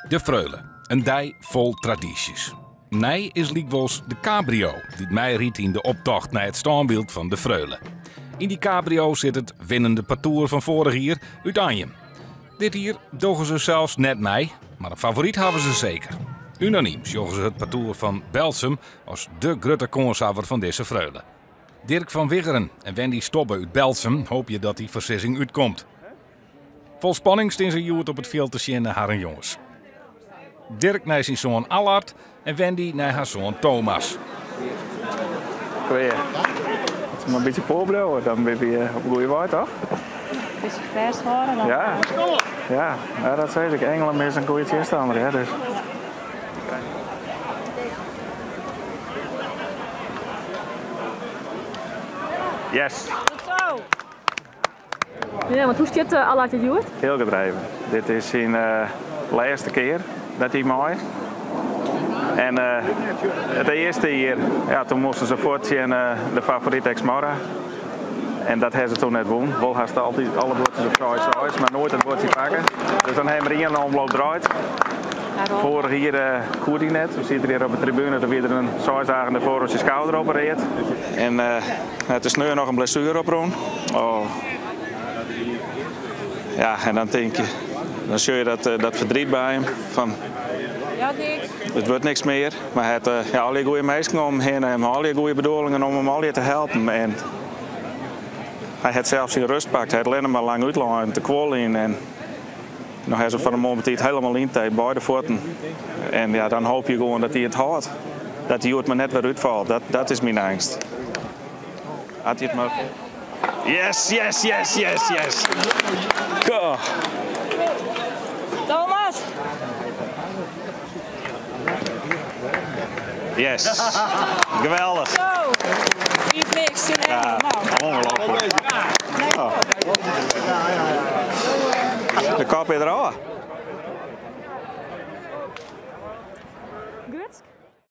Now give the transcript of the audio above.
De Freule, in dei fol tradysjes. Nij is lykwols de cabrio, dy't meirydt yn de optocht nei it stânbyld fan de Freule. Yn dy cabrio sit it winnende partoer fan foarich jier út Anjum. Dit jier dogge se sels net mei, mar in favoryt hawwe se seker. Unanym sjogge se it partoer fan Berltsum as de grutte kânshawwer fan dizze Freule. Dirk van Wiggeren en Wendy Stobbe út Berltsum hoopje dat dy foarsizzing útkomt. Fol spanning stean se hjoed op it fjild te sjen nei harren jonges. Dirk nei syn soan Allard en Wendy nei har soan Thomas. Klear. As we mar in bytsje foarbliuwe, dan binne we op 'e goede wei, toch? Bytsje fêsthâlde. Dan Ja. Ja, ja, dat sis ik. Engelum is in goede tsjinstanner, hè, dus. Yes. Goed zo! Ja, want hoe stiet Allard der hjoed? Hiel gedreven. Dit is syn lêste kear dat hy mei. En it earste jier, ja, toen moasten se fuort tsjin de favoryt Exmorra. En dat ha se toen net wûn. Wol hast altyd alle buordsjes op 6-6, mar noait it buordsje pakke. Dus dan ha mar ien omloop draaid. Foarich jier koe hy net. We sieten hjir op de tribune, doe wie der in seis dagen derfoar oan syn skouder opereard. En Hy hat de sneon noch in blessuere oprûn. Oh. Ja, en dan tink je, dan sjoch je dat, eh, dat verdriet by him. Fan, it wurdt niks mear. Mar hy hat eh, ja, allegear goede minsken om him hinne en allegear goede bedoelingen om him allegear te helpen. En hy hat sels syn rêst pakt. Hy hat allinnich mar lang útlein, te kuoljen. En no ha se fan 'e moarn betiid hielendal yntape, beide fuotten. En ja, dan hoopje je gewoan dat hy it hâldt. Dat hy hjoed mar net wer útfalt. Dat, dat is myn eangst. Hat hy it mar. Yes, yes, yes, yes, yes. Goh. Thomas! Yes. Geweldich. Zo! Fiif niks, tsjin Ja, Nou. ongelooflijk. Oh. De kop is der ôf.